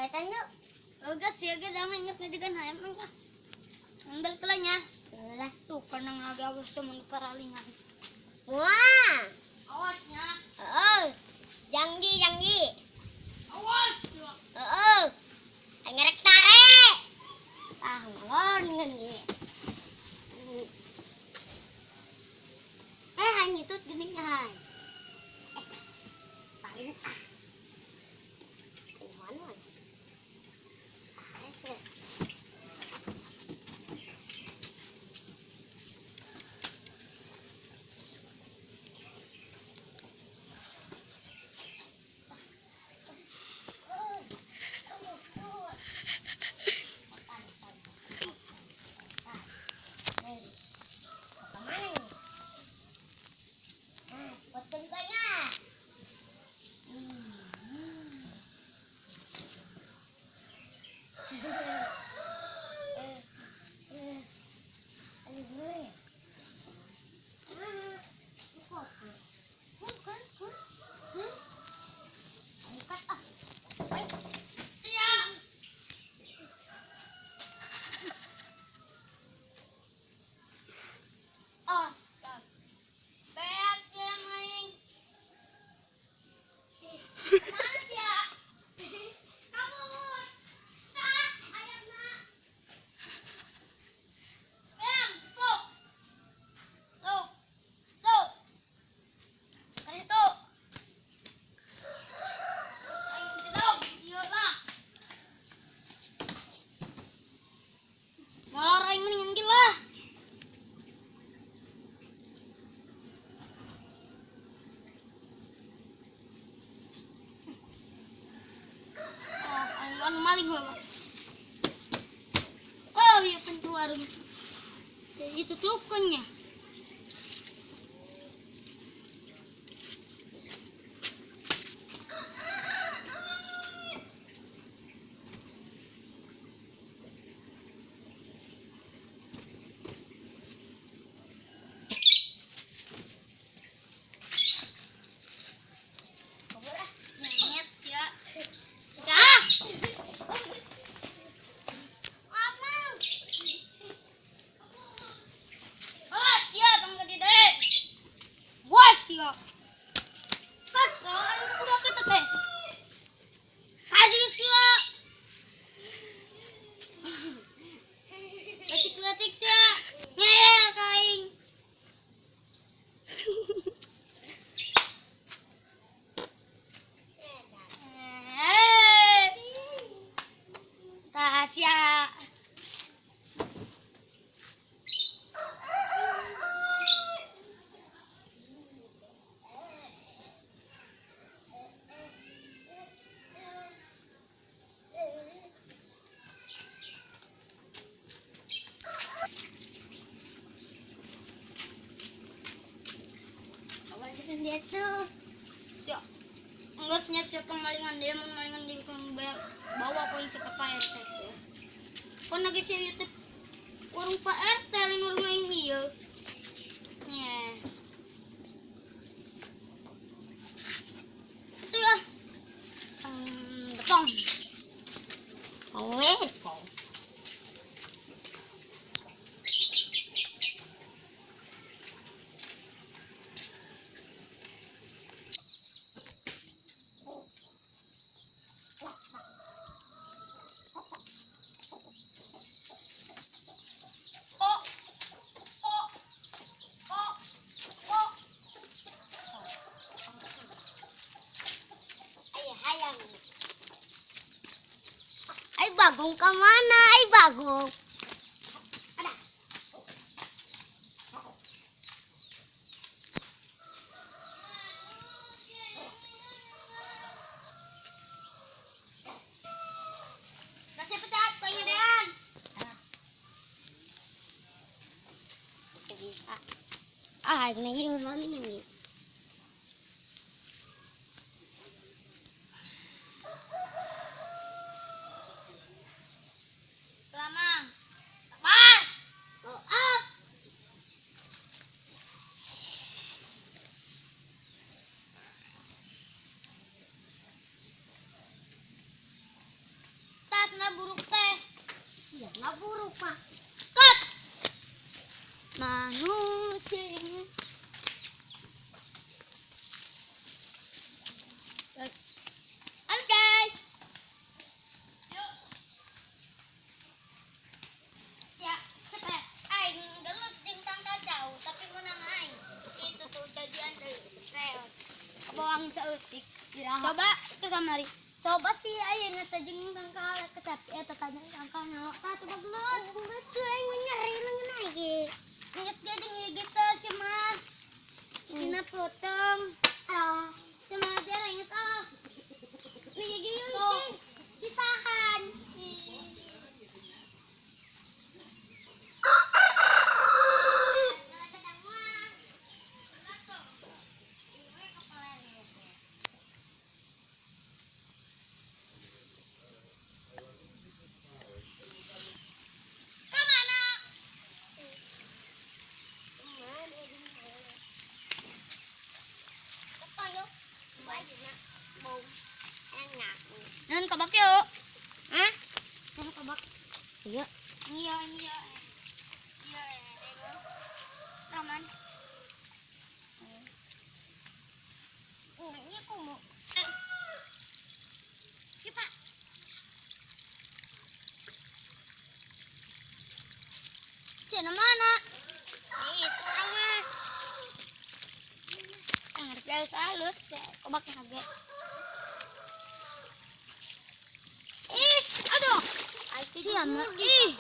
Beretan yuk. Geus sia ge da mah inget ngajegan hayam ah. Ambil kelanya. Lah tuh karena ngagawe mun paralingan. Wah. Awasnya. Heeh. Janji janji. Awas. Heeh. Aing rek sare. Ah, ngalor ngeun ge. Eh, hanya itu geuning hai. Paling ah. Mana? Sare sare. Oh ya pintu warung ditutupkannya. Enggaknya siapa malingan dia mau malingan di bawa koin siapa Pak RT. Kon lagi si YouTube warung Pak RT lain warung aing ieu. Yes. Itu ya. Betong. Weh. Ay bagong ka mana? Ay bagong. Ada. Kasih pecat pengedean. Bisa. Ah, ini yang mana ini? Nah buruk mah. Cut. Manusia ini. Halo guys. Yuk. Siap, setelah aing gelut jeung tangkal jauh, tapi menang aing. Itu tuh jadian deui. Reot. Kabawa angin saeutik. Coba ke kamari. Coba sih ayeuna teh jeung tangkal kecapi eta tanya tangkal nyawa tah coba gelut. Betul aing nyeri leungeun aing. Geus ge jeung ieu gitu sia mah. Sina potong. Ah, Sia mah jarang geus ah. nih ieu ge ditahan. Kemana? Nun kabak yuk. Hah? Nun kabak. Iya. Iya, iya. Iya, Raman. Iya kumu. Iya, Pak. Sini mana? Itu orang mah. Ngerti halus halus ya, kobaknya kaget. Ih, aduh. Siapa? Ih.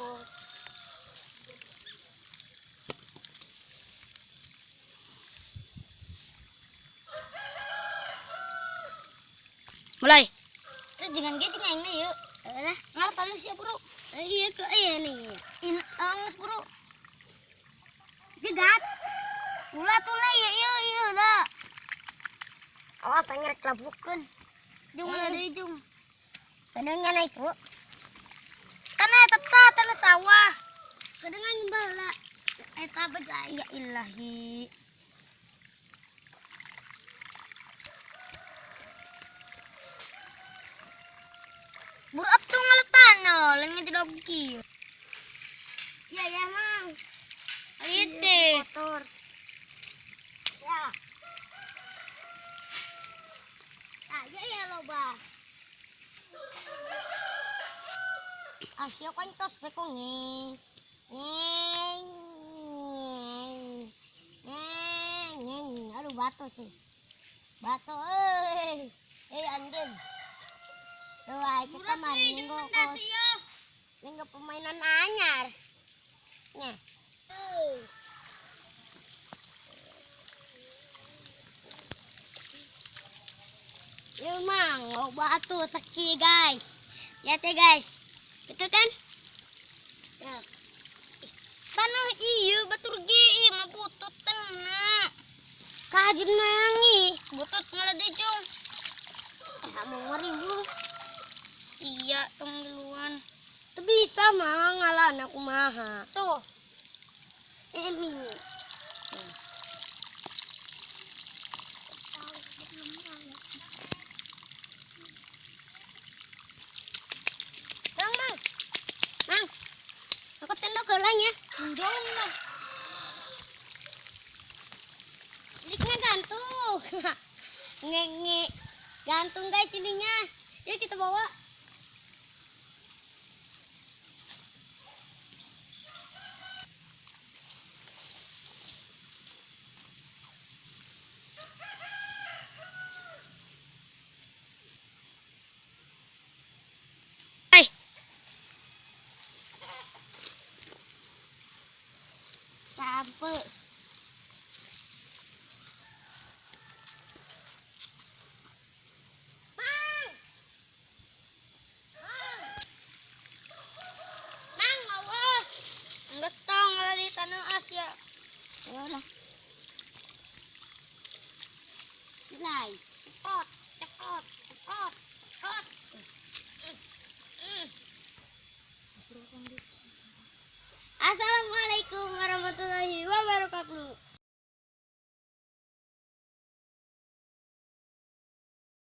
Mulai. Terus jangan gitu yang ini yuk. Lah, Ngal paling siap bro. iya ke iya nih. Ini angus bro. Jegat. Ulah tuh lah iya iya iya dah. Awas anjir kelabukeun. Jung ada deui jung. Kedengan naik, Bu. Karena eta tanah sawah. Kedengan bala. Eta baja ya ilahi. Buru atuh ngaletana, lain tidak kieu. Ya ya, Mang. Lihat deh. Kotor. Ya. Ah, ya ya loba. Asyo kan tos beko ngeng. Ngeng. Ngeng. Ngeng. Aduh batu sih. Batu euy. Eh anjing. Duh, ay, kita mari minggu kos. Minggu permainan anyar. Nya. Yo mang, oh batu seki guys. Lihat ya guys. Betul kan? Ya. Tanah iya batur ge ieu mah butut tanah. Kajun mangi. Butut ngalah jung. Mau ngeri bu. Sia tong ngiluan. Tuh bisa mang ngalah aku maha. Tuh. Mini. Mang, mang. Mang. Aku tendok gelanya. Jung lah. Liknya gantung. Nge-nge. Gantung guys ininya. Yuk kita bawa. Sampai. Mang. Mang. Mang, awas. Enggeus tong ngalah di tanah Asia. Ayolah. Mulai. Ceprot, ceprot, ceprot, ceprot. Assalamualaikum warahmatullahi wabarakatuh.